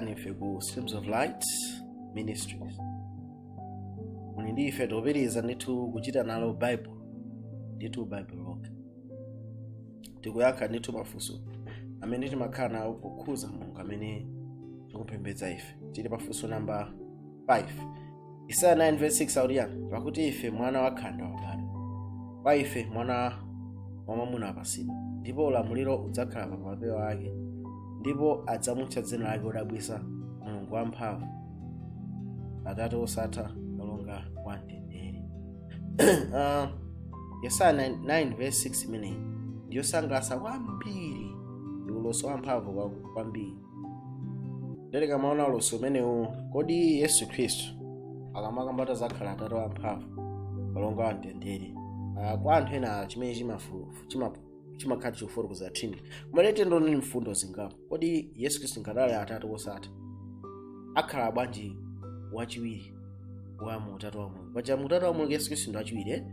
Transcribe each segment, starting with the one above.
Takulandirani ife ku Streams of Light Ministries. Muli ndi ife, tikupitiriza ndithu kuchita nalo Bible, ndithu Bible lokha. Tikuyankha ndithu mafunso amene timakhala nawo pokhuza Mulungu amene tikupembedza ife. Tili pafunso namba 5. Isaya 9 verse 6 akuti yani? "Pakuti ife mwana wakhanda wabadwa, kwa ife mwana wamwamuna apasidwa, ndipo ulamuliro udzakhala pa mapewa ake, ndipo adzamutcha dzina lake Wodabwitsa, Mulungu Wamphamvu, Atate Wosatha, Kalonga wa Mtendere." Yesaya 9 verse 6 imeneyi ndiyosangalatsa kwambiri, ndi ulosi wamphamvu kwambiri. Ndere maona ulosi umenewu, kodi Yesu Khristu akamakambata zakhala Atate Wamphamvu, Kalonga wa Mtendere, kwa anthu ena chimene chimakhala chikufotokoza Trinity. Koma lete ndoneni mfundo zingapo. Kodi Yesu Khristu ngati ali Atate Wosatha, akhala bwanji wachiwiri wa mu Utatu wa Mulungu? Paja mu Utatu wa Mulungu Yesu Khristu ndi wachiwiri, eh?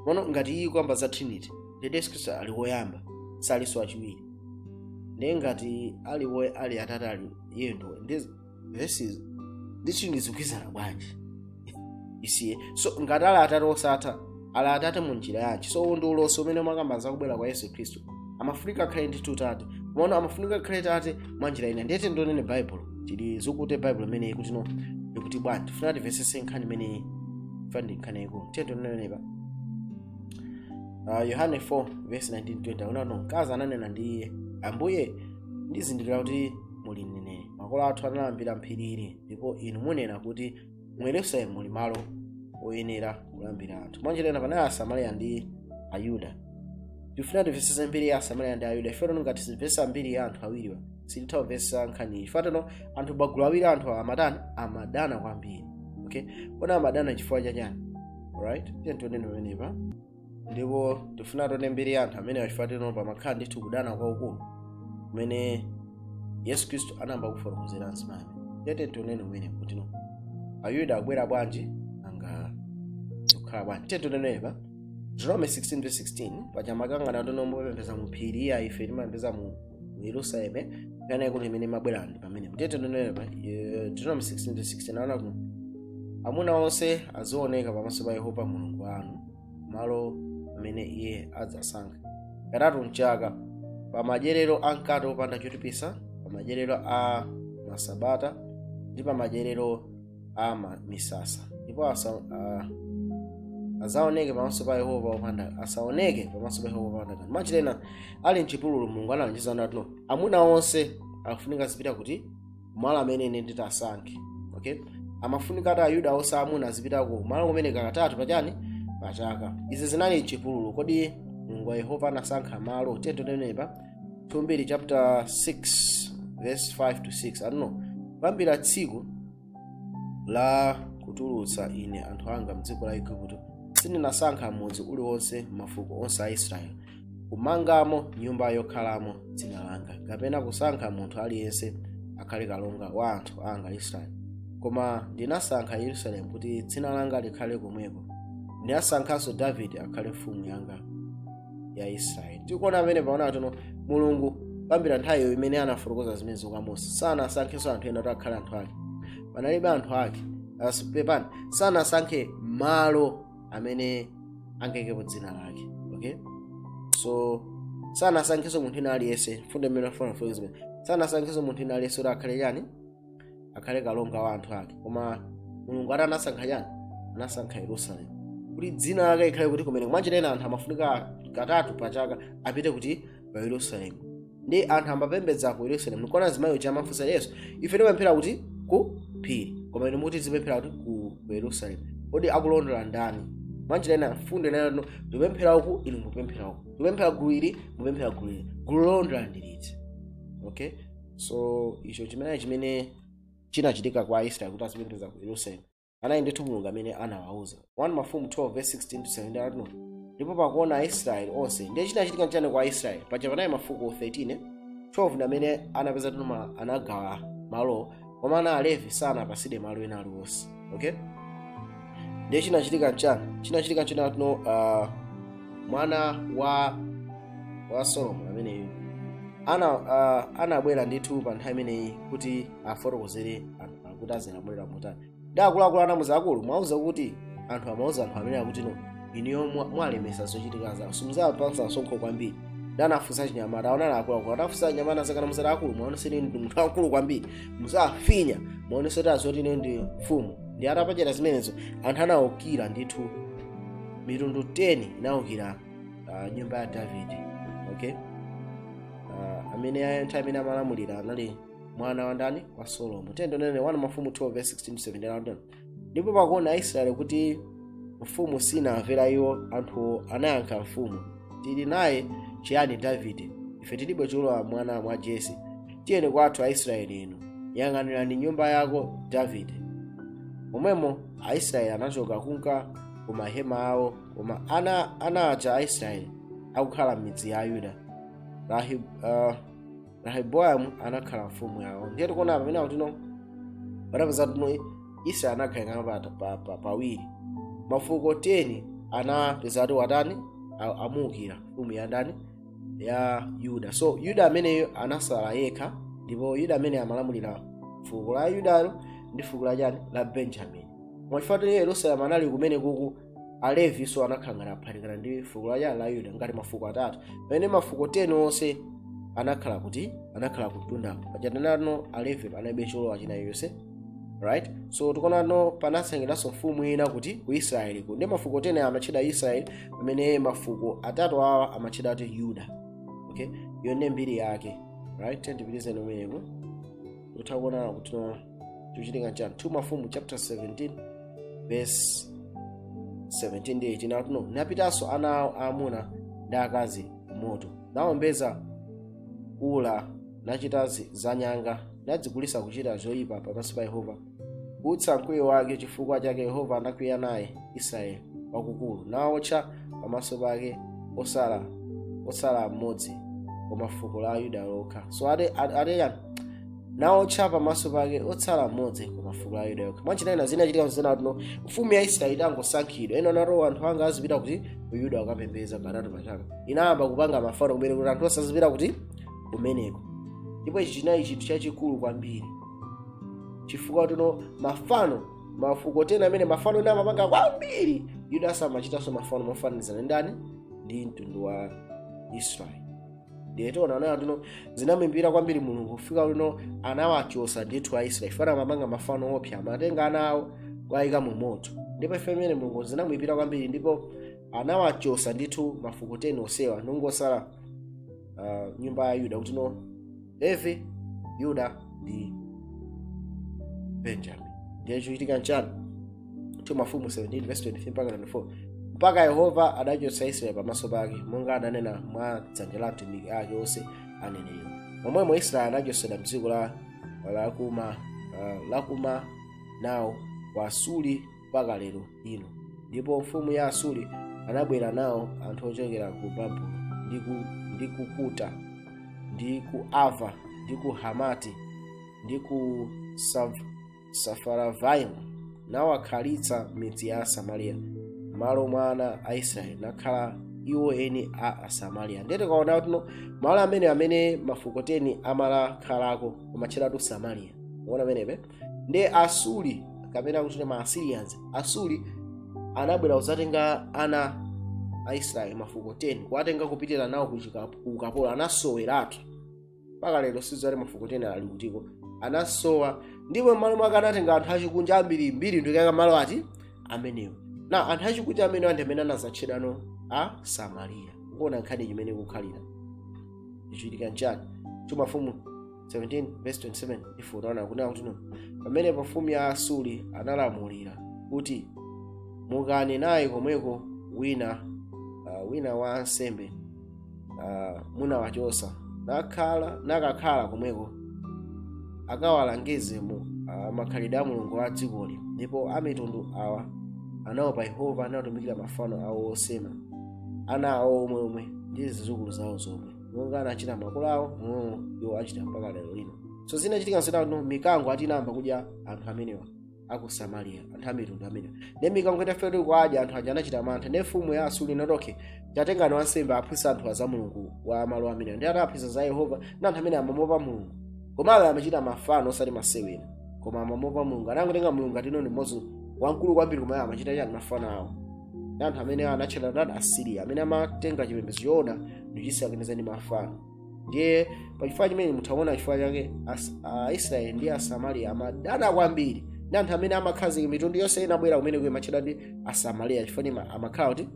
Mono ngati iyi kwamba za Trinity, ndete Yesu Khristu ali woyamba, salinso wachiwiri. Ndiye ngati ali Atate, ali iye ndo ndi verses ndi Trinity zikugwirizana bwanji? You see? So ngati ali Atate Osatha, ali Atate mu njira yanji? So uwu ndi ulosi umene umakamba za kubwera kwa Yesu Khristu. Amafunika akhale ndithu Tate, mono amafunika akhale Tate mwa njira ina. Ndiyete ndonene Bible tili zukute Bible imeneyi kuti no ikuti bwanji. Tifuna timvesese nkhani imeneyi, tifuna ndi nkhani yaikulu. Tiye tionenepa Yohane 4 verse 19 20 akuti no, mkazi ananena ndi iye, "Ambuye, ndizindikira kuti muli mneneri. Makolo athu analambira mphiri ili, ndipo inu munena kuti mu Yerusalemu muli malo oyenera kulambira anthu." Mwanjira ina panali Asamariya ndi Ayuda. Tifuna timvesese mbiri ya Asamariya ndi Ayuda. Ife tono ngati simvesa mbiri ya anthu awiriwa, sititha kumvesa nkhani iyi. Ife tono anthu magulu awiri, anthu amatani? Amadana kwambiri, okay? Kodi amadana chifukwa chachani? Alright, tiye tioneni pamenepa. Ndipo tifuna tione mbiri ya anthu amene, chifukwa tino pamakhala ndithu kudana kwaukulu kumene Yesu Khristu anayamba kufotokozera mzimayi. Tete tioneni kumene kuti no Ayuda akubwera bwanji, anga zikukhala bwanji. Tiye tioneni pa Deuteronomy 16 verse 16. Paja makangana tono mupembeza mu phiri, iya, ife timapembeza mu Yerusalemu, kana kuti imene mabwera ndi pamene. Tiye tioneni pa Deuteronomy 16 verse 16, aona kuti amuna onse azioneka pamaso pa Yehova Mulungu wanu malo amene iye adzasankha, katatu mchaka, pa madyerero a mkate wopanda chotupisa, pa madyerero a masabata, ndi pa madyerero a misasa. Ndipo azaoneke pamaso pa Yehova opanda, asaoneke pamaso pa Yehova opanda kanthu. Machilena ali mchipululu, Mulungu analonjeza nati no amuna onse akufunika zipita kuti malo amene ine nditasankhe, okay? Amafunika ati Ayuda onse amuna azipita ku malo kumene katatu pachani? Pachaka. Izi zinali mchipululu. Kodi Mulungu wa Yehova anasankha malo? Tiye tionenepa 2 chapter 6 verse 5 to 6 atuno: "Kuyambira tsiku la kutulutsa ine anthu anga mdziko la Igupto, sindinasankha mudzi uliwonse m'mafuko onse a Israeli kumangamo nyumba yokhalamo dzina langa, kapena kusankha munthu aliyense akhale kalonga wa anthu anga Israeli. Koma ndinasankha Yerusalemu kuti dzina langa likhale komweko. Ndinasankhanso Davide akhale mfumu yanga ya Israeli." Tikuona pamene paona tino Mulungu kuyambira nthawiyo imene anafotokoza zimenezo kwa Mose, sanasankhenso anthu ena kuti akhale anthu ake. Panalibe anthu ake. Pepani, sanasankhe malo amene angaikepo dzina lake, okay? So sanasankhenso munthu ina aliyense. Mfundo imene afuna zimene, sanasankhenso munthu ina aliyense kuti akhale chani? Akhale kalonga wa anthu ake. Koma Mulungu ati anasankha chani? Anasankha Yerusalemu kuti dzina lake likhale kuti kumene. Kumachita ena anthu amafunika katatu pachaka apite kuti? Pa Yerusalemu. Ndi anthu amapembedza ku Yerusalemu. Ndikuona azimayi uja amafunsa Yesu, "Ife timapemphera kuti? Ku phiri, koma inu mukuti tizipemphera kuti ku Yerusalemu. Kodi akulondola ndani?" Mwanjira ina mfundo inayo, ndikupemphera uku, inu mupemphera uku, ndikupemphera gulu ili, mupemphera gulu ili, gulu lolondola ndi liti? Okay, so icho chimene chinachitika kwa Aisraeli kuti azipembedza ku Yerusalemu, anali ndithu Mulungu amene anawauza. 1 Mafumu 12 verse 16 to 17 atuno: "Ndipo pakuona Aisraeli onse." Ndiye chinachitika nchani kwa Aisraeli? Paja panali mafuko 13, eh? 12 ndi amene anapeza tino anagawa malo, koma ana Alevi sanapasidwe malo ena aliwonse, okay? Ndiye chinachitika nchani? Chinachitika nchani tino mwana wa Solomon ameneyo Anabwera ndithu pa nthawi imeneyi kuti afotokozere anthu akuti azilamulira motani. Ndi akuluakulu anamuza, akulu mwauza kuti anthu amauza anthu amene akuti no, iniyo mwalemesa zochitika zawo, simuzapangisa msonkho kwambiri. Ndi anafunsa chinyamata, aonani akuluakulu anafunsa chinyamata zakana akulu, mwaoneseni ndi munthu wamkulu kwambiri, muzafinya muoneseti azoti ine ndi mfumu. Ndi atapachita zimenezo, anthu anawukira ndithu. Mitundu 10 inawukira nyumba ya Davide, okay? Amene nthawi imene amalamulira anali mwana wa ndani? Wa Solomo. Tendonene 1 Mafumu 12 verse 16 17. Ndipo pakuona Aisraeli kuti mfumu sinamvera iwo, anthu anayankha mfumu, "Tili naye chiyani Davide? Ife tilibe cholowa mwana mwa Jese. Tiyeni kwathu, Aisraeli inu, yang'anirani nyumba yako Davide." Momwemo Aisraeli anachoka kunka ku mahema awo. Koma ana aja Aisraeli akukhala m'midzi ya Yuda, Rehobowamu anakhala mfumu yawo. Ndiye tikuona pamene akutino patapeza tino Israeli anagawikana pawiri. Mafuko 10 anapeza ati watani, amuukira mfumu ya ndani? Ya Yuda. So Yuda ameneyo anasala yekha, ndipo Yuda amene amalamulira fuko la Yudalo ndi fuko la chani? La Benjamin. Mwachifukwa Yerusalemu anali kumene kuku, Alevi so anakhala ngati aphatikana ndi fuko la chani? La Yuda, ngati mafuko atatu, pamene mafuko 10 onse anakhala kuti anakhala kutundako. Pachatanano Alevi analibe cholowa china yonse, right? So tikuonano panasankhidwanso mfumu ina kuti ku Israeli ku, ndi mafuko 10 amatchedwa Israeli, pamene mafuko atatu awa amatchedwa kuti Yuda, okay? Iyo ndi mbiri yake, right? Tendipitizeni umeneko, utha kuonana kuti no chikuchitika nchani. 2 Mafumu chapter 17 verse 17 ndi 18 akuti no, napitanso ana awo aamuna ndi akazi kumoto, nawombeza ula, nachita zanyanga, nadzigulitsa kuchita zoyipa pamaso pa Yehova, kutsa mkwiyo wake. Chifukwa chake Yehova anakwiya naye Israeli kwakukulu, nawotcha pamaso pake, osala mmodzi, koma fuko la Yuda lokha. So ate yani nawotcha pamaso pake, otsala mmodzi, koma fuko la Yuda lokha. Mwachinena zinachitika zina tuno, mfumu ya Israeli itangosankhidwa, ena nato anthu anga azipita kuti ku Yuda akapembedza katatu pachaka. Inayamba kupanga mafano kumene kuti anthu osazipita kuti kumeneko. Ndipo ichi chinali chinthu chachikulu kwambiri, chifukwa tuno mafano mafuko tena amene mafano ena amapanga kwambiri, Yuda samachitanso mafano mofanizana ndani? Ndi mtundu wa Israeli. Ndiye tiona anayo tuno zinamuimbira kwambiri Mulungu, kufika tuno anawachosa ndithu Aisraeli fana amapanga mafano opsa, amatenga ana awo kuwayika mu moto. Ndipo ife imene Mulungu zinamuimbira kwambiri, ndipo anawachosa ndithu mafuko 10 osewa, nungosala nyumba ya Yuda, kuti no Levi, Yuda ndi Benjamin. Ndiye chikuchitika nchani? 2 Mafumu 17 verse 23 mpaka 24. Mpaka Yehova adachotsa Israeli pamaso pake, monga adanena mwa dzanja la atumiki ake onse aneneriwo. Momwemo Israeli anachotsedwa mdziko la lakuma nawo ku Asuri mpaka lero lino. Ndipo mfumu ya Asuri anabwera nawo anthu ochokera ku Babulo ndi ku Kuta ndi ku Ava ndi ku Hamati ndi ku Safaravaimu, nawakhalitsa midzi ya Samariya m'malo mwa ana a Israeli, nakhala iwo eni a Asamariya. Ndiye tikaona kuti malo amene mafuko 10 amalakhalako amatchedwatu Samariya. Uona amenepe ndi Asuri kapena kuti ma Assyrians. Asuri anabwera kuzatenga ana a Israeli mafuko 10, kuwatenga kupitira nawo ku ukapolo. Anasoweratu mpaka lero, sizali mafuko 10 ali kutiko, anasowa. Ndipo m'malo mwake anatenga anthu achikunja ambirimbiri ndikuyika malo ati amenewo. Na anthu achikunja amenewo ndi amene anazatchedwano a Samariya. Ukuona nkhani chimene ikukhalira, ichitika nchani? 2 Mafumu 17 verse 27 ifutaona kunena kuti no, pamenepo mfumu ya Asuri analamulira kuti, "Mukani naye komweko wina wa ansembe munawachosa, nakakhala komweko, akawalangize mu makhalidwe a Mulungu wa dzikoli." Ndipo amitundu awa anaopa Yehova, anatumikira mafano awo osema, ana awo omwe ndi zidzukulu zawo zomwe, monga anachita makolo awo, momwemo iwo achita mpaka lero lino. So zinachitika nsenano, mikango atinamba kudya anthu amenewa. Aku Samariya, anthu amitundu amene ndi mikango itafika kwadya anthu aja, anachita mantha. Ndi mfumu ya Asuri inati, "Okay, tatengani wansembe aphunzitsa anthu za Mulungu wa malo amene." Ndi ataphunzitsa za Yehova, ndi anthu amene amamopa Mulungu, komabe amachita mafano, osati masewera, koma amamopa Mulungu. Anangotenga Mulungu atino ndi mmodzi wamkulu kwambiri, koma amachita chani? Mafano awo. Ndi anthu amene anatchedwa ndani? Asiriya, amene amatenga chipembedzo choona ndichisakaniza ndi mafano. Ndiye pachifukwa chimene muthaona chifukwa chake Aisraeli ndi Asamariya amadana kwambiri. Ndi anthu amene amakhazika mitundu yonse inabwera kumene kumatchedwa ndi Asamariya, chifukwa ndi amakhala kuti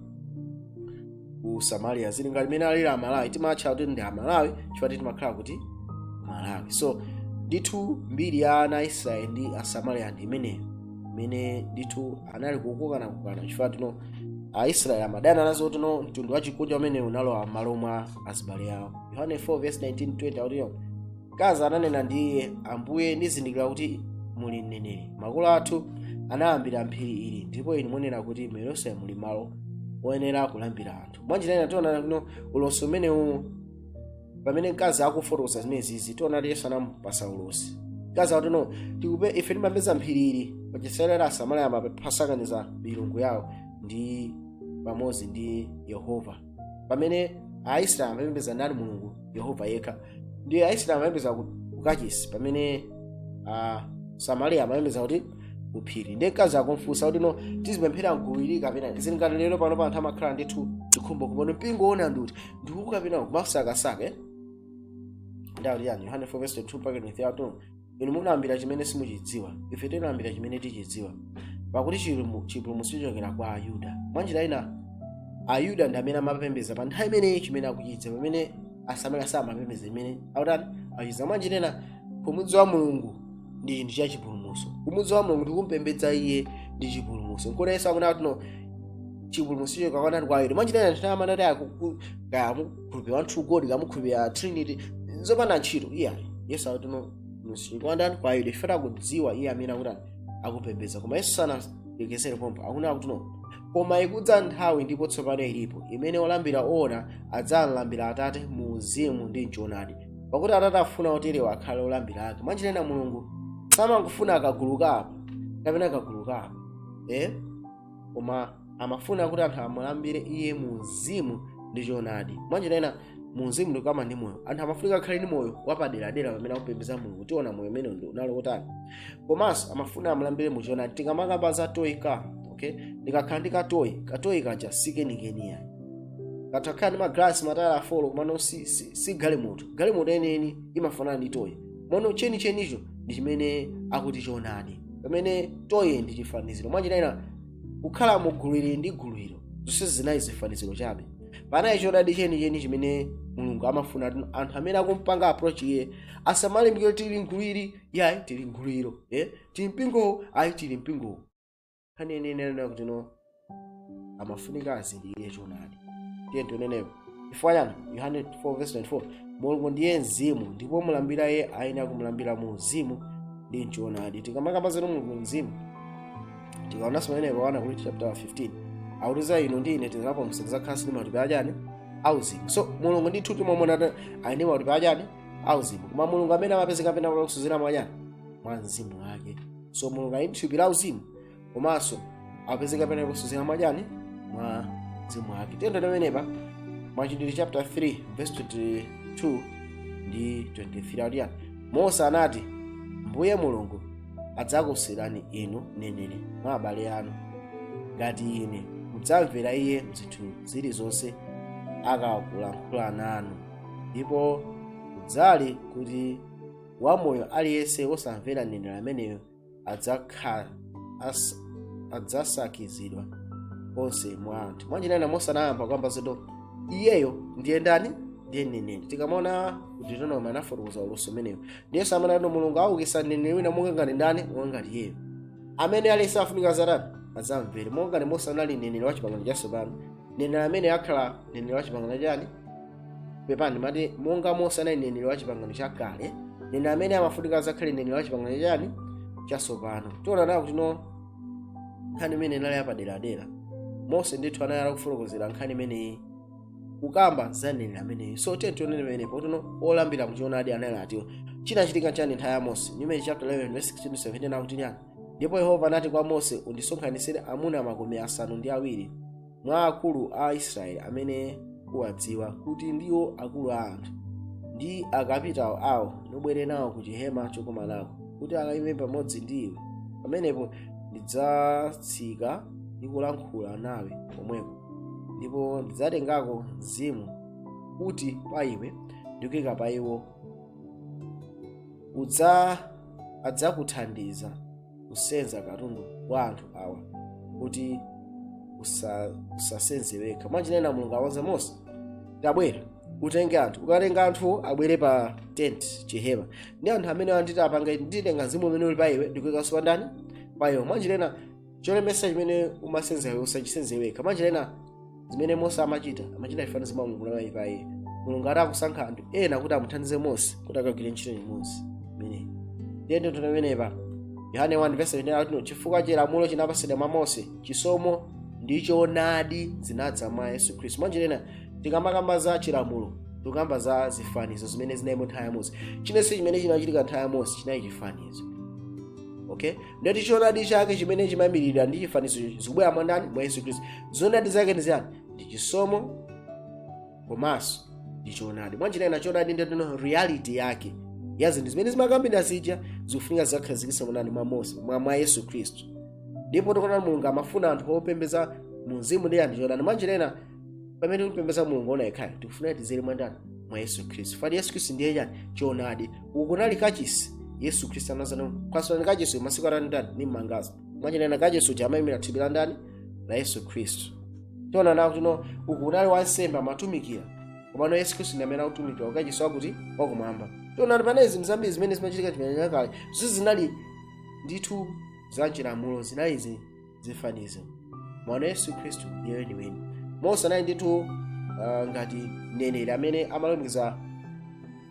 ku Samariya. Zili ngati mene alili Amalawi, timatcha kuti ndi Amalawi chifukwa timakhala kuti Malawi. So ndithu mbiri ya ana a Israeli ndi Asamariya ndi imeneyo, imene ndithu anali kukukanakukana, chifukwa tino Aisraeli amadana nazo tino mtundu wachikunja umene unalowa m'malo mwa azibale awo. Yohane 4 verse 19 20 akuti, "Mkazi ananena ndi iye, 'Ambuye, ndizindikira kuti muli mneneri. Makolo athu analambira mphiri ili, ndipo inu munena kuti mu Yerusalemu muli malo oyenera kulambira anthu.'" Mwanjira ina tiona kuno ulosi umenewu. Pamene mkazi akufotokoza zimenezizi, tiona kuti Yesu anamupasa ulosi mkazi akuti, "No, tikupe ife timapeza mphiri ili." Pachisalera Asamariya amapasakaniza milungu yawo ndi pamodzi ndi Yehova, pamene Aisraeli amapembedza ndani? Mulungu Yehova yekha. Ndiye Aisraeli amapembedza ku kachisi, pamene Samariya amapembedza kuti? Kuphiri. Ndiye mkazi akumfunsa kuti, "No, tizipemphera mgulu ili kapena?" Zili ngati lero pano pa anthu amakhala ndithu chikhumbo kumene mpingo ona nduti ndikuku kapena kumasakasaka, eh? Ndawo yani Yohane 4 verse 22 mpaka 23 akuti, "Inu munalambira chimene simuchidziwa, ife tilambira chimene tichidziwa, pakuti chipulumutso chichokera kwa Ayuda." Mwanjira ina Ayuda ndi amene amapembedza pa nthawi imeneyi chimene akuchidziwa, pamene Asamariya samapembedza imene akutani? Achidziwa. Mwanjira ina kumudziwa Mulungu ndi chinthu cha chipulumutso. Kumudziwa Mulungu ndi kumpembedza iye ndi chipulumutso. Nkona Yesu akunena kuti, no, chipulumutso chichoka kwa ndani? Kwa Ayuda. Mwanjira ina nthawi amanati kaya mukhulupirira one true God, kaya mukhulupirira Trinity, zopanda ntchito iyayi. Yesu akuti, no, chipulumutso kwa ndani? Kwa Ayuda, chifukwa akudziwa iye amene akutani? Akupembedza. Koma Yesu sanalekezere pompo. Akunena kuti, no, koma ikudza nthawi, ndipo tsopano ilipo, imene olambira ona adzalambira Atate mu uzimu ndi mchoonadi, pakuti Atate afuna oterewa akhale olambira ake. Mwanjira ina Mulungu samangofuna akagulu apa kapena kagulu apa, eh? Koma amafuna kuti anthu amulambire iye mu uzimu ndi choonadi. Mwanjira ina mu uzimu ndikukamba ndi moyo. Anthu amafunika akhale ndi moyo wapaderadera pamene akupembedza Mulungu. Tiona moyo umene ndi unali otani. Komanso amafuna amulambire mu choonadi. Tikamakamba za toy car, okay, ndikakhala ndi katoy, katoy kaja sikenikeniya, katakhala ndi magalasi, matayala a 4, komano si galimoto. Galimoto yeniyeni imafanana ndi toy. Mono chenichenicho ndi chimene akuti choonadi, pamene toy ndi chifaniziro. Mwanjira ina kukhala mu gulu ili ndi gulu ilo, zonse zinayi zifaniziro chabe. Panayi choonadi chenicheni chimene Mulungu amafuna kuti anthu amene akumpanga approach iye asamalimbikire tili mgulu ili, yayi, tili mgulu ilo, eh? Tili mpingowo, ayi, tili mpingowo. Nkhani yeniyeni kuti, no, amafunika azindikire choonadi. Tiye tionenepo chifukwa chani. Yohane 4 verse 24, "Mulungu ndiye mzimu, ndipo mulambira iye ayenera kumulambira mu uzimu ndi mchoonadi." Tikamakamba zenu Mulungu mzimu, tikaonanso pamenepo 1 Korinto chapter 15 akutiza inu ndi ine tizapomsa tizakhala ndi matupi achani? Auzimu. So Mulungu ndithu timamuona ali ndi matupi achani? Auzimu. Koma Mulungu amene amapezeka pena kusuzira mwachani? Mwa mzimu wake. So Mulungu ali ndi thupi la uzimu, komanso apezeka pena kusuzira mwachani? Mwa mzimu wake. Tiyende pamenepa Machitidwe chapter 3 verse 22 ndi 23 akuti yani? "Mose anati, Mbuye Mulungu adzakuserani inu mneneri mwa abale anu ngati ine, mudzamvera iye mzinthu zilizonse akakulankhula nanu. Ndipo kudzali kuti wamoyo aliyense wosamvera mneneri ameneyo adzasakizidwa konse mwa anthu." Mwanjira ina Mose anayamba kuyamba zito iyeyo ndiye ndani? Ndiye mneneri. Tikamaona ku Deuteronomy anafotokoza ulosi umeneyo. Ndiye amanati Mulungu aukitsa mneneri wina monga ngati ndani? Monga ngati iyeyo, amene aliyense afunika zatani? Adzamvere. Monga ngati Mose anali mneneri wa chipangano chatsopano, mneneri amene akhala mneneri wa chipangano chani? Pepani, mati monga Mose anali mneneri wa chipangano chakale, mneneri amene amafunika adzakhale mneneri wa chipangano chani? Chatsopano. Tiona nawo kuti, no, nkhani imene inali yapaderadera. Mose ndithu anali akufotokozera nkhani imeneyi, kukamba za mneneri ameneyi. So tiye tionene pamenepo kuti, no, olambira muchoonadi anali atiwo. Chinachitika chani nthawi ya Mose? Numeri chapter 11 verse 16 17 akuti nyani? Ndipo Yehova anati kwa Mose, undisonkhanitsire amuna 70 mwa akulu a Israeli amene uwadziwa kuti ndiwo akulu a anthu, ndi akapitawo awo, nubwere nawo ku chihema chokomanako, kuti akayime pamodzi ndi iwe. Pamenepo ndidzatsika ndi kulankhula nawe komweko, ndipo ndidzatengako mzimu kuti pa iwe ndikuyika pa iwo, adzakuthandiza kusenza katundu wa anthu awa, kuti usasenze wekha. Mwachinena, Mulungu awuza Mose, tabwera utenge anthu, ukatenga anthu abwere pa tent, chihema, ndi anthu amene anditi apanga, nditenga mzimu umene uli pa iwe ndikuyikanso pa ndani? Pa iwe. Mwanjirena, cholemesa chimene umasenza iwe usachisenze wekha. Mwanjirena, zimene Mose amachita chifanizo mwa Mulungu unali pa iye. Mulungu atakusankha anthu ena kuti amuthandize Mose kuti akagwire ntchito imodzi imeneyi. Ndiye ndithu pamenepa Yohane 1 verse 17 akuti, chifukwa chilamulo chinapasidwa mwa Mose, chisomo ndi choonadi zinadza mwa Yesu Khristu. Mwanjirena, tikamakamba za chilamulo, tikukamba za zifanizo zimene zinali nthawi ya Mose. Chinense chimene chinachitika nthawi ya Mose chinali chifanizo, okay? Ndeti choonadi chake chimene chimayimiririra ndi chifanizo zikubwera mwa ndani? Mwa Yesu Khristu. Zoonadi zake ndi ziyani? Ndi chisomo komanso ndi choonadi. Mwanjirena, choonadi ndetino reality yake ya zinthu zimene zimakambidwa zija zikufunika zikakhazikitsa munani? Mwa Mose, mwa Yesu Khristu. Ndipo tikuona Mulungu amafuna anthu opembeza mu mzimu ndi anthu choonadi. Mwanjirena, pamene tikupembeza Mulungu ona yekhayo, tikufuna tizere mwa ndani? Mwa Yesu Khristu. Fati Yesu Khristu ndiye chani? Choonadi. Uku kunali kachisi. Yesu Khristu anazana kwasolani kachisi masiku atatu ndani nimmangazo. Mwanjirena, kachisi uja amayimira thupi la ndani? La Yesu Khristu. Tiona nawo kuti no, uku kunali wansembe amatumikira, komano Yesu Khristu ndi amene akutumikira ukachisi wakuti? Wakumwamba. Tiona kuti pane zinthu zambiri zimene zimachitika chipangano chakale zinali ndithu za chilamulo, zinali zifanizo. Mwana Yesu Khristu ndiye weniweni. Mose anali ndithu ngati mneneri amene amalumikiza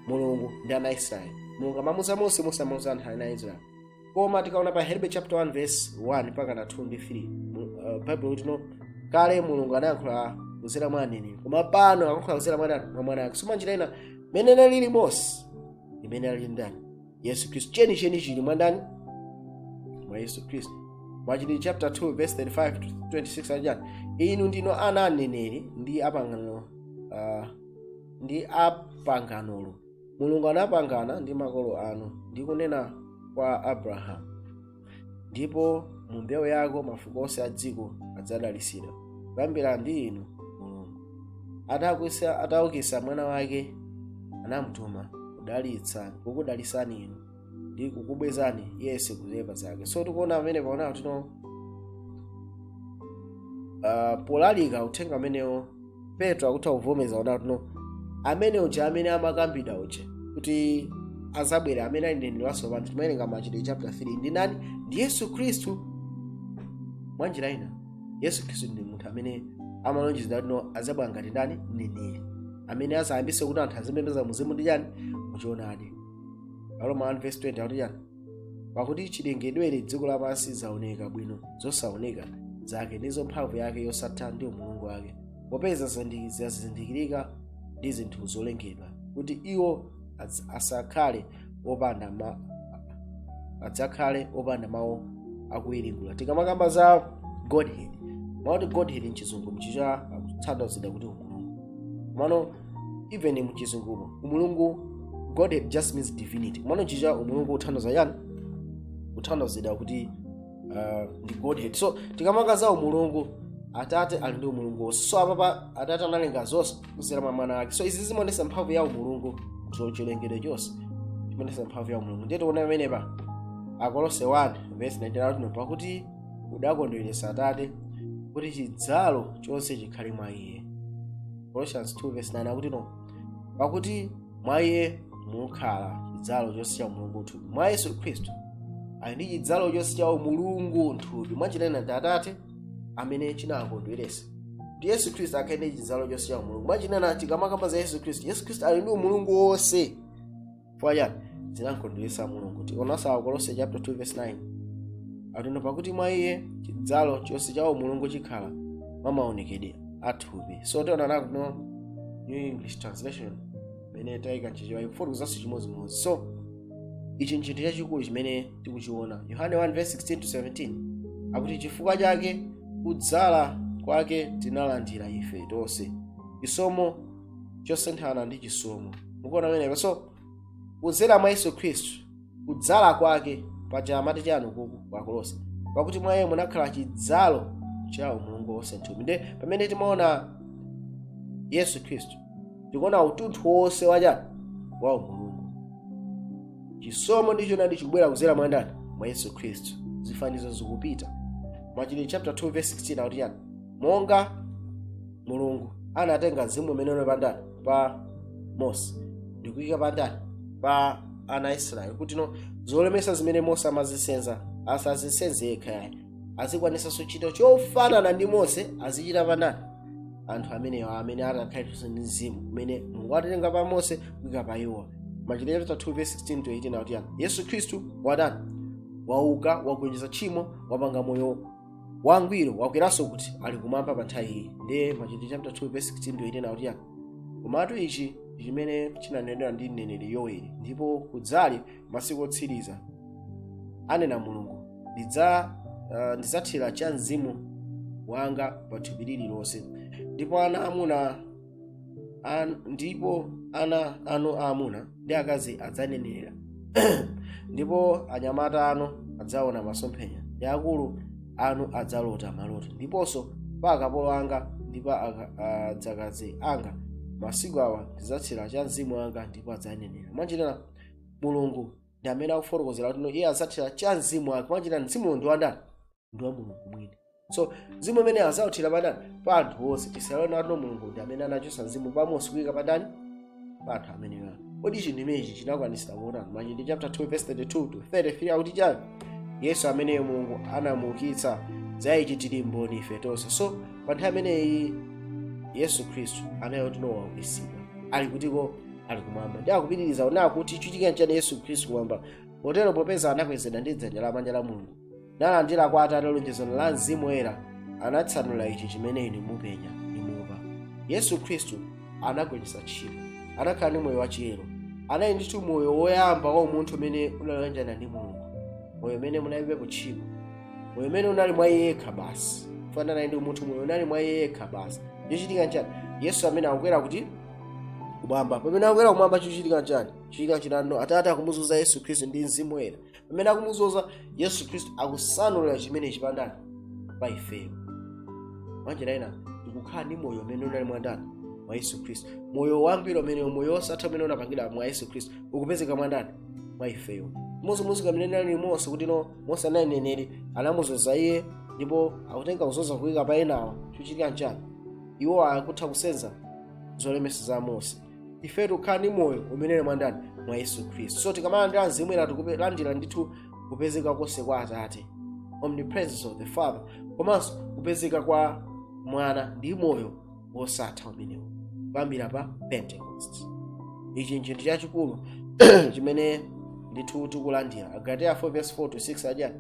Mulungu ndi ana a Israeli. Mulungu amamuza Mose, Mose amamuza anthu ana a Israeli. Koma tikaona pa Hebrew chapter 1 verse 1 mpaka na 2 ndi 3, Bible kuti no, kale Mulungu anayankhula kudzera mwa aneneri, koma pano akuyankhula kudzera mwa ndani? Mwa Mwana wake. So mwanjira ina, mene lili Mose, imene ali ndani? Yesu Khristu. Chenicheni chili mwa ndani? Mwa Yesu Khristu. Machitidwe chapter 2 verse 35 to 26 achani? Inu ndinu ana aneneri ndi apangano, ndi apanganolo Mulungu anapangana ndi makolo anu ndi kunena kwa Abrahamu, ndipo mu mbewu yako mafuko onse a dziko adzadalitsidwa. Kuyambira ndi inu Mulungu ataukitsa mwana wake, anamutuma kudalitsa, kukudalitsani inu ndi kukubwezani yense kuzoyipa zake. So tikuona pamene paona kuti no, polalika uthenga umenewo, Petro akutha kuvomeza kuona kuti no, amene uja amene amakambidwa uja kuti azabwera, amene ali mneneri watsopano, timawerenga Machitidwe chapter 3, ndi nani? Ndi Yesu Khristu. Mwa njira ina, Yesu Khristu ndi munthu amene amalonjezedwa kuti no, azabwera ngati ndani? Mneneri amene azayambise kuti anthu azipembedza muzimu ndi chani? Muchoonadi. Aroma 1 verse 20 akuti chani? Pakuti chilengedwere dziko lapansi zaoneka bwino zosaoneka zake, ndizo mphamvu yake yosatha ndi umulungu wake, popeza zazindikirika ndi zinthu zolengedwa, kuti iwo asakhale opanda ma adzakhale opanda mawu akuwiringula. Tikamakamba za Godhead, mawu Godhead mchizungu, mchicha akutanthauzidwa kuti umulungu. Komano even mchizungumo umulungu, Godhead just means divinity. Komano chicha umulungu uthandiza yani? Kutanthauzidwa kuti ndi Godhead. So tikamakamba za umulungu, Atate ali ndi umulungu wonse. So apapa Atate analenga zonse kudzera mwa Mwana wake. So izi zimaonetsa mphamvu ya umulungu, chilengedwe chonse chimaonetsa mphamvu ya umulungu. Ndiye tikuona pamenepa Akolose 1 verse 19 akuti, pakuti udakondweretsa Atate kuti chidzalo chonse chikhale mwa iye. Colossians 2 verse 9 akuti no, pakuti mwa iye mukhala chidzalo chonse cha umulungu mthupi. Mwa Yesu Khristu ali ndi chidzalo chonse cha umulungu mthupi. Mwachinena, ndi Atate amene chinakondweresa kuti Yesu Khristu akhale ndi chidzalo chonse cha umulungu. Mwachinena, tikamakamba za Yesu Khristu, Yesu Khristu ali ndi umulungu wonse. Chifukwa chani? Zinakondweresa Mulungu. Tionanso Akolose chapter 2 verse 9 akuti, pakuti mwa iye chidzalo chonse cha umulungu chikhala mwa maonekedwe athupi. So tiona nakuno New English Translation imene tayika mchichewa ikufotokozanso chimodzimodzi. So Ichi nchinthu chachikulu chimene tikuchiona. Yohane 1 verse 16 to 17 akuti, "Chifukwa chake kudzala kwake tinalandira ife tonse chisomo chosemphana ndi chisomo." Mukuona pamenepa? So kudzera mwa Yesu Khristu, kudzala kwake paja amati chanu kuku kwa Kolose, "Pakuti mwa iye munakhala chidzalo cha umulungu wonse mthupi." Nde pamene timaona Yesu Khristu, tikuona utunthu wonse wachani? Wa umulungu. Chisomo ndi choonadi chikubwera kudzera mwa ndani? Mwa Yesu Khristu. Zifanizo zikupita. Machitidwe chapter 2 verse 16 akuti chani? Monga Mulungu anatenga mzimu umene unali pa ndani? Pa Mose, ndikuyika pa ndani? Pa ana a Israeli, kuti no zolemesa zimene Mose amazisenza asazisenze yekha yayi, azikwanisanso ntchito chofanana ndi Mose, azichita pa ndani? Anthu amenewa amene atakhaliso ndi mzimu umene Mulungu atatenga pa Mose kuyika pa iwo. Machitidwe chapter 2 verse 16 to 18 akuti yani? Yesu Khristu watani? Wauka, wagonjetsa tchimo, wapanga moyo wangwiro, wakweranso kuti ali kumwamba pa nthawi iyi. Ndiye Machitidwe chapter 2 verse 16 to 18 akuti yani? "Komatu ichi ndi chimene chinanenedwa ndi mneneri Yoweli: Ndipo kudzali masiku otsiriza, anena Mulungu, ndidzathira cha mzimu wanga pa thupi lililonse, ndipo ana anu aamuna ndi akazi adzanenera, ndipo anyamata anu adzaona masomphenya, ndi akulu anu adzalota maloto. Ndiponso pa akapolo anga ndi pa adzakazi anga masiku awa ndidzathira cha mzimu wanga, ndipo adzanenera." Mwanjira Mulungu ndi amene akufotokozera kuti no iye adzathira cha mzimu wake. Mwanjira mzimu ndi wandani? Ndi wa Mulungu mwini. So mzimu umene azawuthira pandani? Pa anthu onse. Tisalone ati Mulungu ndi amene anachosa mzimu pa Mose kuyika pandani? Pa anthu amenewa. Kodi chinthu chimenechi chinakwanisira motani? Machitidwe chapter 2 verse 32 to 33 akuti chani? "Yesu ameneyo Mulungu anamuukitsa, za ichi tili mboni ife tonse." So pa nthawi imeneyi Yesu Khristu anayo kuti waukitsidwa, ali kutiko? Ali kumwamba. Ndi akupitiriza ona kuti chichitika nchani? Yesu Khristu kumwamba. "Potero popeza anakwezedwa ndi dzanja lamanja la Mulungu, nalandira kwa Atate lonjezano la Mzimu Woyera, anatsanula ichi chimene inu mupenya nimumva." Yesu Khristu anagonjetsa tchimo, anakhala ndi moyo wachiyero, anali ndithu moyo woyamba wa umunthu umene unaloyanjana ndi Mulungu, moyo umene munalibe tchimo, moyo umene unali mwa iye yekha basi, kufanana ndi umunthu, moyo unali mwa iye yekha basi. Chochitika nchani? Yesu amene akukwera kuti? Kumwamba. Pamene akukwera kumwamba, chochitika nchani? Chochitika chinano, Atate akumuzoza Yesu Khristu ndi Mzimu Woyera. Pamene akumuzoza Yesu Khristu, akusanulira chimene chipandani pa ifeyo. Mwanjira ina tikukhala ndi moyo umene unali mwa ndani? Mwa Yesu Khristu. Moyo wangwiro umene, moyo wosatha umene unapangidwa mwa Yesu Khristu, ukupezeka mwa ndani? Mwa ifeyo. Mozimozi kamene nali Mose, kuti no Mose anali mneneri, anamuzoza iye, ndipo akutenga kuzoza kuyika pa enawa. Chochitika nchani? Iwo akutha kusenza zolemesa za Mose. Ife tikukhala ndi moyo umene uli mwa ndani? Mwa Yesu Khristu. So tikamalandira Mzimu Woyera, tikulandira ndithu kupezeka konse kwa Atate, omnipresence of the Father, komanso kupezeka kwa Mwana ndi moyo wosatha umenewo kuyambira pa Pentecost. Ichi nchinthu chachikulu chimene ndithu tikulandira. Agalatia 4 verse 4 to 6 aja: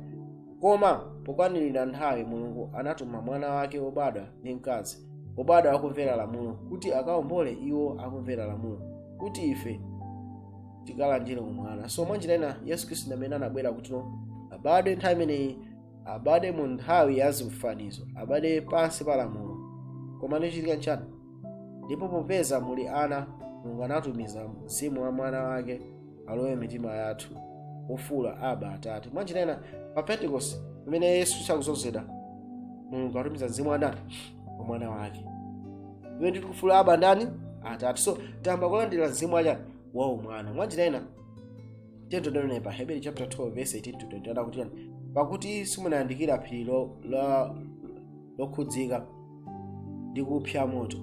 "Koma pokwanirira nthawi Mulungu anatuma Mwana wake wobadwa ndi mkazi, wobadwa akumvera lamulo, kuti akawombole iwo akumvera lamulo, kuti ife tikalandire umwana." So mwanjira ina Yesu Khristu ndi amene anabwera kuti no abadwe nthawi imeneyi, abadwe mu nthawi ya zifanizo, abadwe pansi pa lamulo. Koma ndichitika nchani? "Ndipo popeza muli ana, Mulungu anatumiza Mzimu wa Mwana wake alowe mitima yathu, ofuula, 'Aba, Atate.'" Mwanjira ina pa Pentecost, pamene Yesu sakuzozedwa, Mulungu atumiza mzimu wa ndani? Wa Mwana wake, pamene tikufuula, "Aba ndani? Atate." So tamba kulandira mzimu wachani? Wa umwana. Mwanjira ina tentodonene pa Hebrew chapter 12 verse 18 to 20 akuti yani? "Pakuti simunayandikira phiri lokhudzika ndi kupsa moto,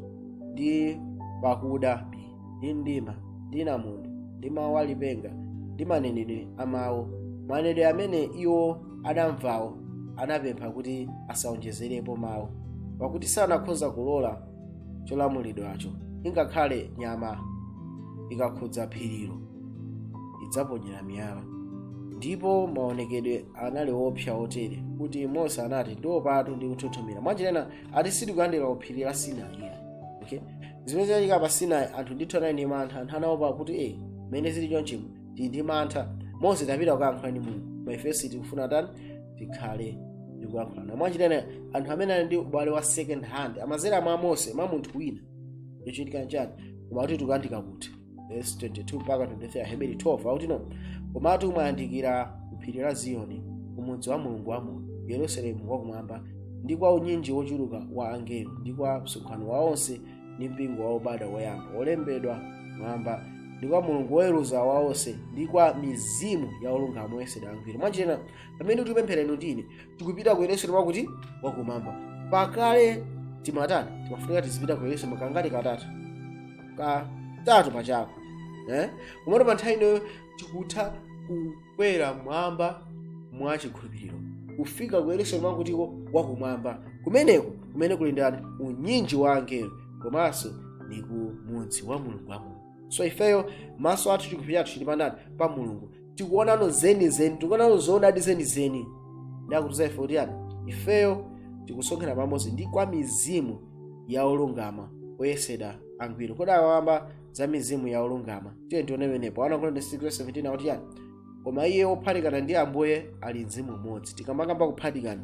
ndi pakuda bii, ndi mdima, ndi namondwe, ndi mawu alipenga, ndi manenedwe a mawu. Manenedwe amene iwo adamvawo anapempha kuti asaonjezerepo mawu, pakuti sanakhoza kulola cholamulidwacho. Ingakhale nyama ikakhudza phirilo idzaponyera miyala. Ndipo maonekedwe anali opsa otere kuti Mose anati, 'Ndiopatu ndi kuthuthumira.'" Mwanjira ina ati sitikuyandikira ku phiri la Sinai, okay? Zimene zinachitika pa Sinai, anthu ndithu anali ndi mantha. Anthu anaopa kuti mmene zili chonchimo, tili ndi mantha. Mose, tapita kukayankhula ndi Mulungu, koma ife sitikufuna tani, tikhale ndikuyankhulana. Mwachitana anthu amene ali ndi ubale wa second hand amazera mwa Mose, mwa munthu wina. Chochitika nchani? Koma kuti tikuyandika kuti, verse 22 mpaka 23, Aheberi 12 akuti no, komatu mwayandikira ku phiri la Ziyoni, kumudzi wa Mulungu wamoyo, Yerusalemu wakumwamba, ndi kwa unyinji wochuluka wa angelo, ndi kwa msonkhano wa onse ndi mpingo wa obadwa woyamba wolembedwa mwamba, ndi kwa Mulungu woweruza wa onse, ndi kwa mizimu ya olungama oyesedwa angwiro. Mwachitena pamene tikupemphera inu ndine, tikupita ku Yerusalemu wakuti wakumwamba. Pakale timatani? Timafunika tizipita ku Yerusalemu kangati? Katatu, katatu pachaka, eh? Komatu pa nthawi inoyo tikutha kukwera mwamba mwa chikhulupiriro kufika ku Yerusalemu wakutiko? Wakumwamba, kumeneko kumene kuli ndani? Unyinji wa angelo, komanso ndi ku mudzi wa Mulungu wamoyo. So ifeyo maso athu, chikhulupiriro chathu chili pandani? Pa Mulungu. Tikuonano zenizeni, tikuonano zoonadi zenizeni. Ndakutiza ife kuti yani, ifeyo tikusonkhana pamodzi ndi kwa mizimu ya olungama oyesedwa angwiro. Kodi akawamba za mizimu ya olungama? Tiye tione menepo 1 Korinto 6:17 akuti yani? Koma iye wophatikana ndi Ambuye ali mzimu umodzi. Tikamakamba kuphatikana,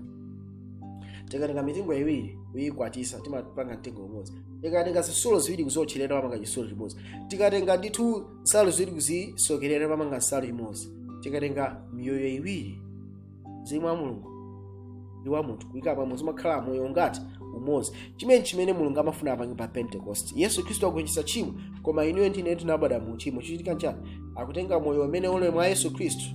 tikatenga mitengo iwiri kuyikwatisa, timapanga mtengo umodzi. Tikatenga zitsulo ziwiri kuzotcherera, timapanga chitsulo chimodzi. Tikatenga ndithu nsalu ziwiri kuzisokerera, timapanga nsalu imodzi. Tikatenga miyoyo iwiri, mzimu wa Mulungu ndi wa munthu, kuyika pamodzi, umakhala moyo ngati umodzi. Chimene Mulungu amafuna apange pa Pentecost, Yesu Khristu akugonjetsa tchimo, koma inuyo ndine tinabadwa mu tchimo. Chichitika nchani? Akutenga moyo umene uli mwa Yesu Khristu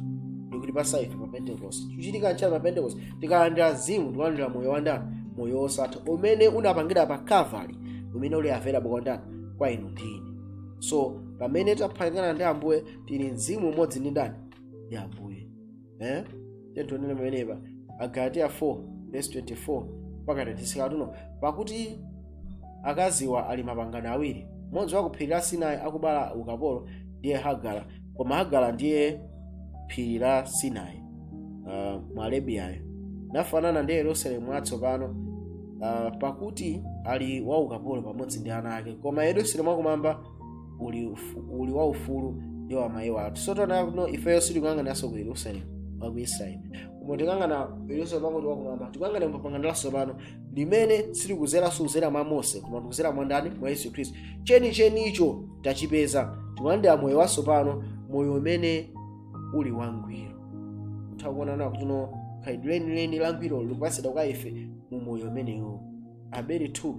ndikutipasa ife pa Pentecost. Chichitika nchani pa Pentecost? Tikalandira mzimu, tikulandira moyo wa ndani? Moyo wosatha umene unapangira pa Calvary, umene uli available kwa ndani? Kwa inu ndine. So pamene taphatikana ndi Ambuye, tili mzimu umodzi ndi ndani? Ndi Ambuye, eh? Tentonene pamenepa Agalatiya 4 verse 24 mpaka 26 atuno, pakuti akaziwa ali mapangano awiri: mmodzi wa ku phiri la Sinai, akubala ukapolo, ndiye Hagara. Koma Hagara ndiye phiri la Sinai mu Arabiyayo, nafanana ndi Yerusalemu watsopano, pakuti ali wa ukapolo pamodzi ndi ana ake. Koma Yerusalemu wakumwamba uli waufulu, ndi wa amayi wathu. So tiona kuno ifeyo sitikuyang'ananso ku Yerusalemu wa ku Israeli, koma tikuyang'ana Yerusalemu wakuti? Wakumwamba. Tikuyang'ana mapangano latsopano limene silikuzeranso kuzera mwa Mose, koma tikuzera mwa ndani? Mwa Yesu Khristu. Chenichenicho tachipeza, tikulandira moyo watsopano, moyo umene uli wangwiro. Kutha kuonana kuti no, khalidwe lenileni langwiro likupatsidwa kwa ife mu moyo umenewo. Aheberi 2,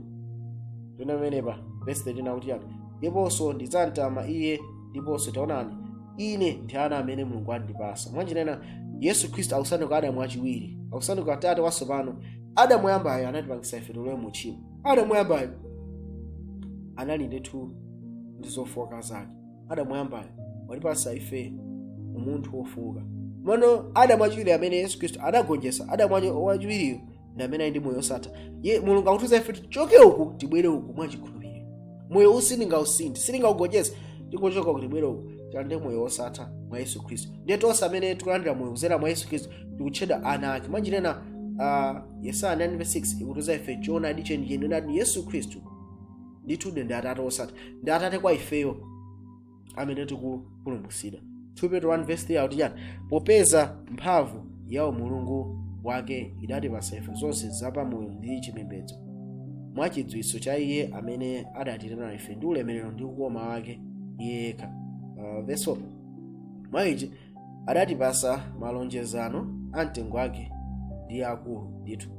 tiona pamenepa verse 13 akuti yani? Ndiponso ndidzamtama iye, ndiponso taonani, ine ndi ana amene Mulungu andipasa. Mwanjinena Yesu Khristu akusanduka Adamu wachiwiri, akusanduka tate watsopano. Adamu woyambayo anatipangisa ife tilowe mu tchimo. Adamu woyambayo anali ndithu ndi zofoka zake. Adamu woyambayo watipasa ife umunthu wofoka. Mano Adamu wachiwiri amene Yesu Khristu anagonjetsa Adamu wachiwiriyo ndi amene ali ndi moyo osatha. Ye Mulungu akutiuza ife tichoke uku tibwere uku mwachikhulupiriro. Moyo uwu sindingausinthe, sindingaugonjetse, tingochoka uku tibwere uku, tilandire moyo wosatha mwa Yesu Khristu. Ndiye tonse amene tikulandira moyo kuzera mwa Yesu Khristu tikutchedwa ana ake. Mwanjinena Yesaya 9:6 ikutiuza ife choonadi chenicheni nati Yesu Khristu ndithu ndi atate osatha, ndi atate kwa ifeyo amene tikupulumutsidwa. 2 Petro 1 verse 3 akuti chani? Popeza mphamvu ya umulungu wake idatipasa ife zonse zapamoyo ndi chipembedzo, mwachidziwitso cha iye amene adatitana ife ndi ulemerero ndi ukoma wake iye yekha. Verse 4, mwa ichi adatipasa malonjezano a mtengo wake ndi akulu ndithu,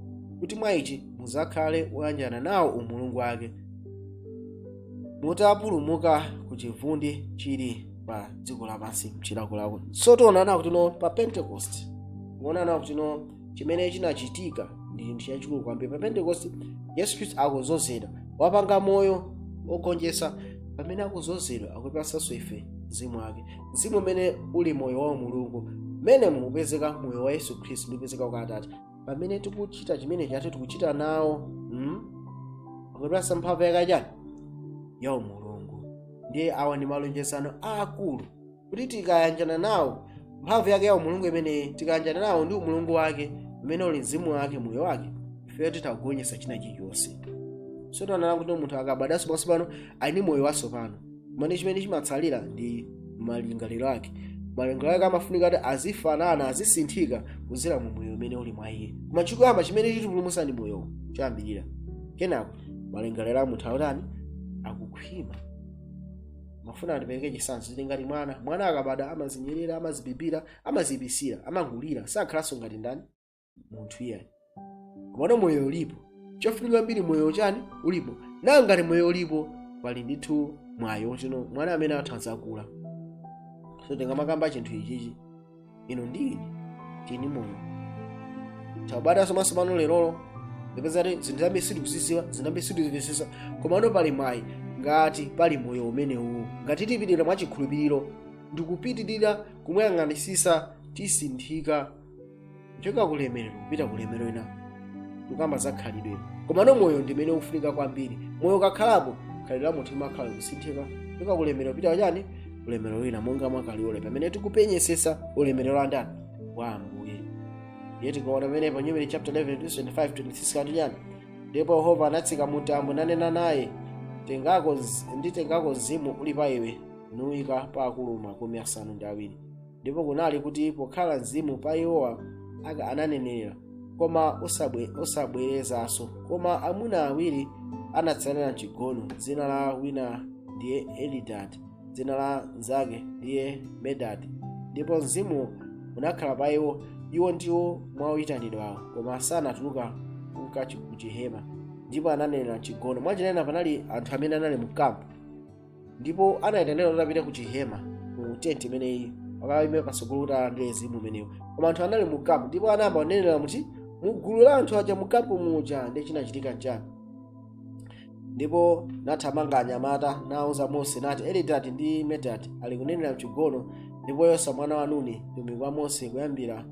kuti mwa ichi muzakhale woyanjana nawo umulungu wake, mutapulumuka ku chivundi chili pa dziko lapansi mchilakolako. So tionana kuti no, pa Pentecost kuonana kuti no, chimene chinachitika ndi chinthu chachikulu kwambiri. Pa Pentecost Yesu Khristu akuzozedwa, wapanga moyo ogonjetsa. Pamene akuzozedwa, akupasanso ife mzimu wake, mzimu umene uli moyo wa Mulungu, mmene mupezeka moyo wa Yesu Khristu ndipezeka kwa Atate. Pamene tikuchita chimene chati tikuchita nawo, Akutipasa mphamvu yakachani? Ya umulungu. Ndiye awa ndi malonjezano aakulu kuti tikayanjana nawo mphamvu yake ya umulungu imeneyi, tikayanjana nawo ndi umulungu wake umene uli mzimu wake, moyo wake, ifeyo titagonjetsa china chilichonse. So tiona kuti munthu akabadwanso pansi pano ali ndi moyo watsopano, kumene chimene chimatsalira ndi malingaliro ake. Malingaliro ake amafunika kuti azifanana, azisinthika kudzera mu moyo umene uli mwa iye. Koma chikuyamba chimene chitipulumutsa ndi moyowo choyambirira. Kenako malingaliro a munthu akutani? Akukhwima. Mafuna atipereke chitsanzo, tili ngati mwana. Mwana akabadwa amazinyerera, amazipipira, amazipisira, amangulira, sakhalanso ngati ndani? Munthu iyayi. Komano moyo ulipo. Chofunika kwambiri, moyo chani? Ulipo. Na ngati moyo ulipo, pali ndithu mwayi wotino mwana amene atha zakula. So tingamakamba chinthu ichichi, inu ndi ine tini moyo, tabadwanso maso lerolo, ndipeza ti zinthu zambiri sitikuzidziwa, zinthu zambiri sitikuzivisisa, komano pali mwayi ngati pali moyo umenewu. Ngati tipitirira mwachikhulupiriro ndikupitirira kumuyang'anisisa, tisinthika kuchoka kulemerero kupita kulemerero ina. Tikamba za khalidwe, komano moyo ndimene ufunika kwambiri. Moyo ukakhalapo, khalidwe la munthu limakhala kusinthika kuchoka kulemerero kupita chani? Ulemerero wina, monga mwakaliole pamene tikupenyesesa ulemerero wa ndani? Wa Ambuye. Ndiye tikaona pamene pa Numeri chapter 11 verse 25 26 kati chani? Ndipo Yehova anatsika mutambo nanena naye, tengako nditengako mzimu uli pa iwe, nuyika pa akulu 70. Ndipo kunali kuti pokhala mzimu pa iwowa aka ananenera, koma osabwerezanso. Koma amuna awiri anatsalira mchigono, dzina la wina ndiye Elidadi, dzina la mnzake ndiye Medadi. Ndipo mzimu unakhala pa iwo, iwo ndiwo mwaoyitanidwawo, koma sanatuluka kunka ku chihema, ndipo ananenera mchigono. Mwachinena panali anthu amene anali mu kampu ndipo anayitanidwa kuti apite ku chihema, mu tenti imeneyi, akayime patsogolo kuti alandire mzimu umenewo. Koma anthu anali mu kampu ndipo anayamba kunenera muti mu gulu la anthu aja mu kampu muja. Ndi chinachitika nchani? Ndipo nathamanga anyamata nawuza Mose, nati, Elidadi ndi Medadi ali kunenera mchigono. Ndipo Yoswa mwana wa Nuni, mtumiki wa Mose kuyambira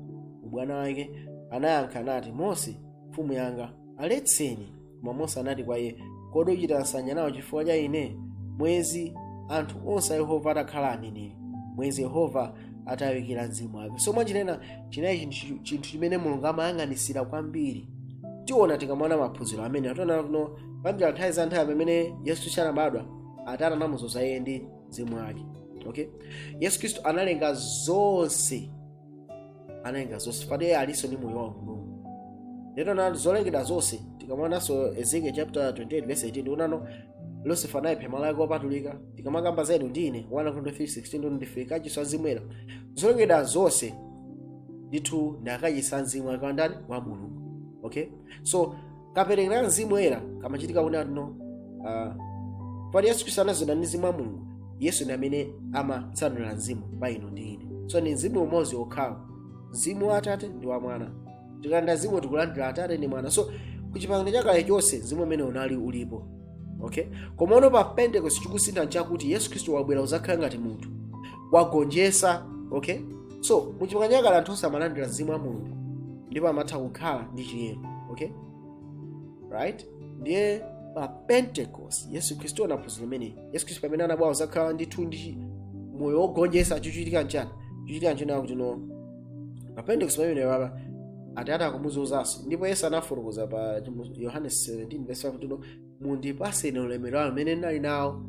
ubwana wake, anayankha nati, Mose mfumu yanga, aletseni. Koma Mose anati kwa iye, kodi uchita nsanje nawo chifukwa cha ine? Mwezi anthu onse a Yehova atakhala aneneri, mwezi Yehova atawikira mzimu wake. So mwachinena chinayi chinthu chimene Mulungu amayang'anisira kwambiri. Tiona tikamona maphunziro amene ationa kuno kuyambira nthawi za nthawi pamene Yesu Khristu anabadwa, Atate anamuzoza iye ndi mzimu wake. Okay, Yesu Khristu analenga zonse, analenga zonse pati iye alinso ndi moyo wa Mulungu. Lero na zolengedwa zonse, tikamonanso Ezekiel chapter 28 verse 18, tikunano Lucifer anayipha malo ake opatulika. Tikamakamba za inu ndi ine, 1 Korinto 3:16, ndife kachisi wa Mzimu Woyera. Zolengedwa zonse ndithu ndi akachisi a mzimu wake wandani? Wa Mulungu. Okay, so kaperekera Mzimu Woyera kamachitika kuti atino pali Yesu Khristu anazodwa ndi mzimu wa Mulungu. Yesu ndi amene amatsanulira mzimu pa inu ndi ine. So ndi mzimu umodzi okhawo, mzimu wa Atate ndi wa Mwana. Tikalandira mzimu, tikulandira Atate ndi Mwana. So kuchipangano chakale chonse mzimu umene unali ulipo. Okay, koma pa Pentecost chikusintha nchakuti Yesu Khristu wabwera kuzakhala ngati munthu, wagonjesa. Okay, so muchipangano chakale anthu onse amalandira mzimu wa Mulungu ndipo amatha kukhala ndi chiyero. Okay, right, ndiye pa Pentecost Yesu Khristu anaphunzira imene Yesu Khristu pamene anabwera kuzakhala ndithu ndi moyo wogonjesa, chochitika nchani? Chochitika nchani akuti no, pa Pentecost pamene papa Atate akumuzozanso. Ndipo Yesu anafotokoza pa Yohane 17 verse 5 kuti no, mundipase ine ulemerero wanu umene ndinali nawo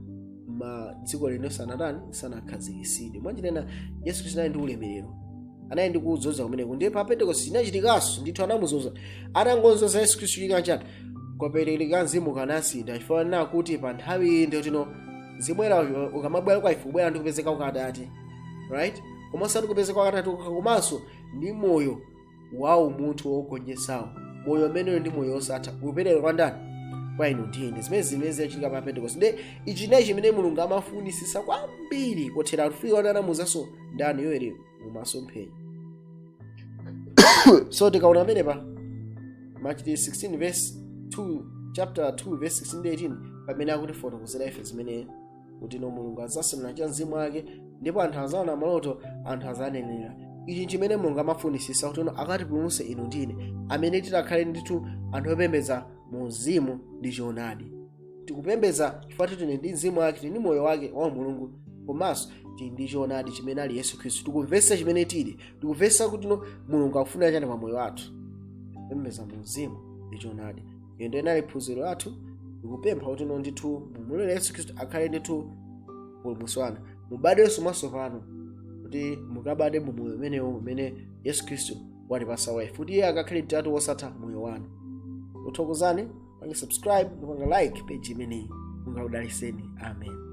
ma dziko lino sanatani? Sanakhazikitsidwe. Mwanjinena Yesu Khristu anali ndi ulemerero, anali ndi kudzoza kumeneko. Ndiye pa Pentecost chinachitikanso ndithu, anamuzoza. Atangozoza Yesu Khristu, chitika chani? Kwaperekeka mzimu kanasintha, chifukwa nena kuti pa nthawi iyi ndiyo tino mzimu woyera ukamabwera kwa ife, ubwera ndi kupezeka kwa Atate, right? Koma osati kupezeka kwa Atate kokha, komanso ndi moyo wa umunthu wogonjetsawo, moyo umeneyo ndi moyo wosatha upereka kwa ndani? Kwa inu ndi ine. Zimene zinachitika pa Pentecost. Ndi ichi nayi chimene Mulungu amafunisisa kwambiri kothera kufika kuti anamuzanso ndani? Yoeli mumasomphenya. So tikaona pamene pa Machitidwe 16 verse 2, chapter 2 verse 16 ndi 18, pamene akutifotokozera ife zimene kuti no, Mulungu adzasanula cha mzimu wake ndipo anthu azaona maloto, anthu azanenera. Ichi chimene Mulungu amafunisisa kuti no, akatipulumutse inu ndine amene titakhale ndithu anthu opembedza mu mzimu ndi choonadi. Tikupembedza chifukwa tili ndi mzimu wake, tili ndi moyo wake wa Mulungu, komanso tili ndi choonadi chimene ali Yesu Khristu. Tikumvetsa chimene tili, tikumvetsa kuti no, Mulungu akufuna chani pa moyo wathu. Kupembedza mu mzimu ndi choonadi, iyo ndiyo inali phunziro lathu. Ndikupempha kuti no, ndithu mumulole Yesu Khristu akhale ndithu mpulumutsi wanu, mubadwenso mwatsopano kuti Kuti mukabade mu moyo umenewo umene Yesu Khristu watipasa wife, kuti iye akakhale Mtatu wosatha moyo wanu. Uthokozani, pange subscribe, ndipanga like page imeneyi. Mungaudaliseni. Amen.